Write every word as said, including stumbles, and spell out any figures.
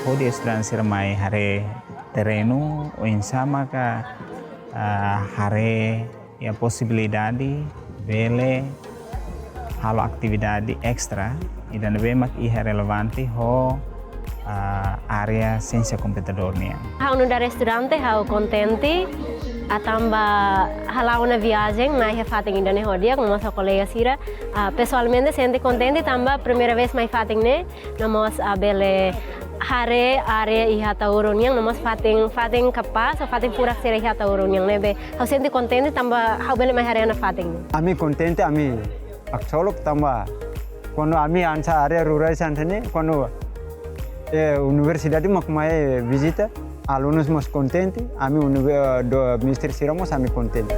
Hodi estudante sira mai haree terrenu, oinsá maka, ah, haree iha posibilidade bele halo atividade estra, ida ne'ebé mak iha relevante ho, ah, área siénsia komputadór nian. Ha'u nu'udar estudante, ha'u kontente, ah, tanba hala'o ona viajen, mai iha fatin ida-ne'e ho di'ak, no mós ho kolega sira, ah, pesoalmente sente kontente, tanba primeira vez mai fatin ne'e, no mós, ah, bele haree área iha Ataúro nian, no mós fatin, fatin kapás, ou fatin furak sira iha Ataúro nian ne'ebé ha'u sente kontente tanba ha'u bele mai haree ona fatin ne'e. Ami kontente, ami haksolok tanba kuandu ami hanesan área rurais hanesan ne'e, kuandu, eh, universidade mak mai vizita, alunus mós kontente, ami univer-, do, mestre sira mós ami kontente.